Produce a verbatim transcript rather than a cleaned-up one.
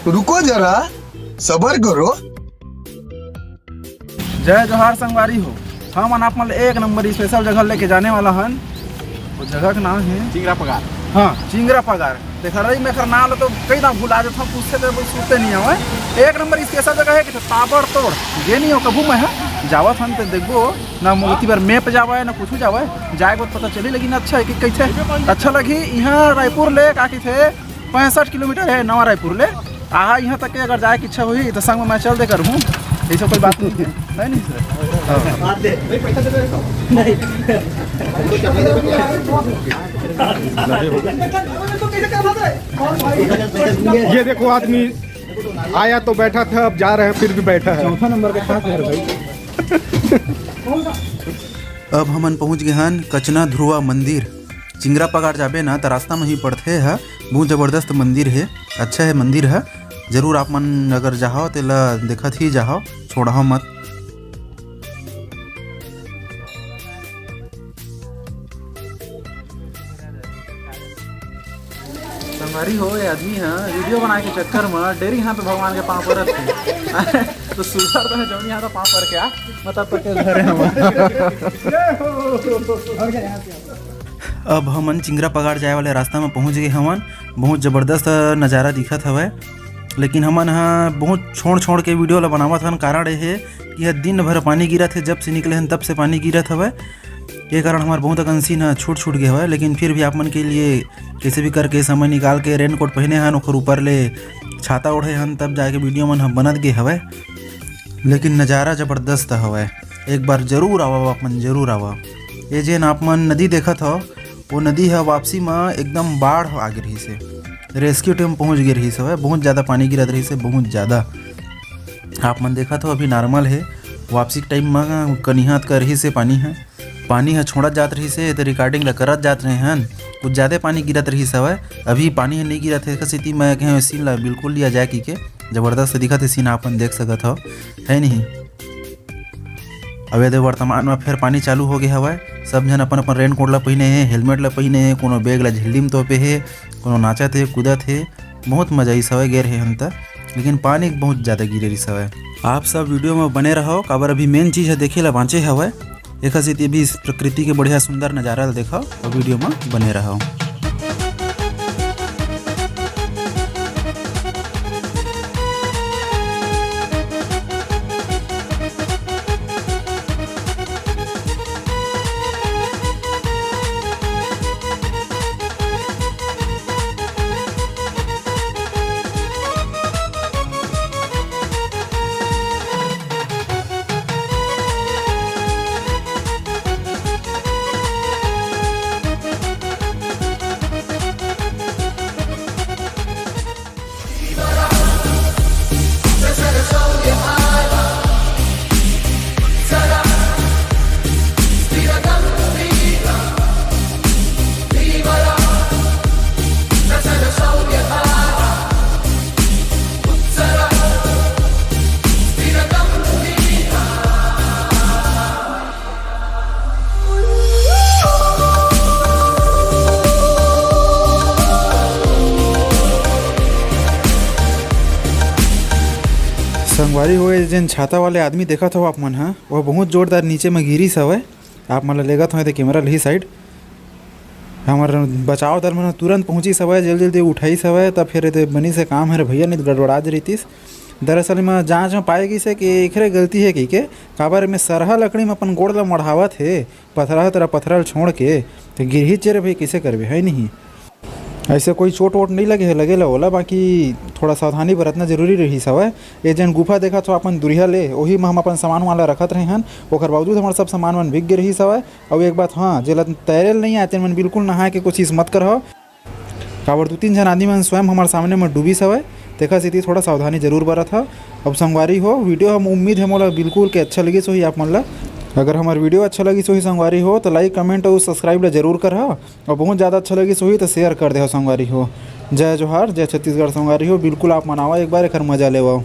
रुको जरा, सबर करो। जय जोहार संगवारी हो, हमन आप मन ल एक नंबर स्पेशल जगह लेके जाने वाला हन। वो जगह के नाम है चिंगरा पगार। हाँ, चिंगरा पगार। देखा रही, मैं एकर नाम ल तो कई दाव भुला जाथव, पूछते तो वो सुनते नहीं हवय। एक नंबर स्पेशल जगह है कि ताबड़तोड़ गे नहीं हो कभू मैं ह। जावत हन तो देखबो ना, मोती बर मैप जावय ना कुछ जावय, जाए के बाद पता चली, लेकिन अच्छा है कि कैसे अच्छा लगी। यहाँ रायपुर ले का कहिथे पैंसठ किलोमीटर है नवा रायपुर ले। आहा, यहाँ तक के अगर जाए की इच्छा हुई तो संग में मैं चल दे कर हूँ, ऐसा कोई बात नहीं है, है नहीं सर? हाँ। ये देखो, आदमी आया तो बैठा था, अब जा रहे हैं फिर भी बैठा है। चौथा नंबर का खास घर भाई। अब हमन पहुंच गए हन कचना ध्रुवा मंदिर। चिंगरा पगार जाबे ना, त रास्ता में ही पड़थे ह। बहुत जबरदस्त मंदिर हे, अच्छा हे मंदिर ह। जरूर आप मन अगर जाहव, तेला देखत ही जाहव, छोड़हव मत। संगवारी हो, ये आदमी ह वीडियो बनाए के चक्कर में डेरी हाथ भगवान के पाँव परत हे। तो सुधार तो है, जौनी हाथ पाँव पर के आ, मतलब, पटेल धरे हम। अब हमन चिंगरा पगार जाए वाले रास्ता में पहुंच गए हवन। बहुत जबरदस्त नज़ारा दिखत हवय, लेकिन हमन ह बहुत छोड़ छोड़ के वीडियो ला बनावत हन। कारण ये हे कि यह दिन भर पानी गिरत हे, जब से निकले हन तब से पानी गिरत हवय। ये कारण हमार बहुत अकन सीन ह छूट छूट गए हवय, लेकिन फिर भी आप मन के लिए कैसे भी करके समय निकाल के रेनकोट पहने हन, ओकर ऊपर ले छाता ओढ़े हन, तब जाके वीडियो मन ह बनत गए हवय। लेकिन नज़ारा जबरदस्त हवय, एक बार जरूर आवव, आप मन जरूर आवव। ये जेन आप मन नदी देखत हव, वो नदी ह वापसी म एकदम बाढ़ आ गे रहिस हे, रेस्क्यू टीम पहुंच गे रहिस हवय। बहुत ज़्यादा पानी गिरत रहिस हे, बहुत ज़्यादा। आप मन देखत हव, अभी नॉर्मल हे, वापसी के टाइम म कनिहा तक रहिस हे पानी ह। पानी ह छोड़त जात रहिस हे, त रिकॉर्डिंग ला करत जात रहे हन, कुछ ज़्यादा पानी गिरत रहिस हवय। अभी पानी ह नहीं गिरत हे, एकर सेती मैं कहे सीन ला बिल्कुल लिया जाए की के। जबरदस्त दिखत हे सीन, आप मन देख सकत हव, है नहीं? अब ये दे वर्तमान में फिर पानी चालू हो गया हवय। सब झन अपन अपन रेनकोट ला पहिने हे, हेलमेट ला पहिने हे, कोनो बैग ला झिल्ली में तोपे हे, कोनो नाचत हे, कूदत हे। बहुत मजा आइस हवय, गे रहे हन त, लेकिन पानी बहुत ज़्यादा गिरे रिस हवय। आप सब वीडियो में बने रहो, काबर अभी मेन चीज़ ह देखे ला बाँचे हवय। एखर सेती अभी इस प्रकृति के बढ़िया सुंदर नज़ारा ला देखो और वीडियो में बने रहो। संगवारी हो, ये जेन छाता वाले आदमी देखत हो आप मन ह, वो बहुत जोरदार नीचे में गिरिस हवय। आप मन ल लेगत हो, ये कैमरा ल ही साइड। हमर बचाव दल मन तुरंत पहुंचिस हवय, जल्दी जल्दी उठाइस हवय, तब फिर एदे बनिस हे काम हरे भैया, नहीं तो गड़बड़ा ज रहितिस। दरअसल एमा जांच में पाए गिस हे कि एकरे गलती हे कहिके, काबर एमे सरहा लकड़ी में अपन गोड़ ल मढ़ावत हे, पथरा ह तेरा पथरा ल छोड़ के, ते गिरही चेरे भाई, कइसे करबे, है नहीं? ऐसे कोई चोट वोट नहीं लगे हे, लगे ला ओला, बाकी थोड़ा सावधानी बरतना जरूरी रहिस हवय। ये जेन गुफा देखत हो अपन दुरिहा ले, ओही म हम अपन सामान वाला रखत रहे हन, ओकर बावजूद हमर सब सामान मन बिक गे रहिस हवय। अउ एक बात, हाँ, जेला तैरे ल नहीं आए, तेन मन बिल्कुल नहाए के कोशिश मत करहो, काबर दू तीन झन आदमी मन स्वयं हमर सामने म डूबिस हवय, तेखर सेती थोड़ा सावधानी जरूर बरत ह। अब संगवारी हो, वीडियो हम उम्मीद है मोला बिल्कुल के अच्छा लगिस होही आप मन ला। अगर हमर वीडियो अच्छा लगिस होही संगवारी हो, तो like, comment अउ subscribe ला जरूर करहा, अउ बहुत ज़्यादा अच्छा लगिस होही तो share कर देहो संगवारी हो। जय जोहार, जय छत्तीसगढ़ संगवारी हो, बिल्कुल आप मन आवा एक बार, एखर मजा लेवा।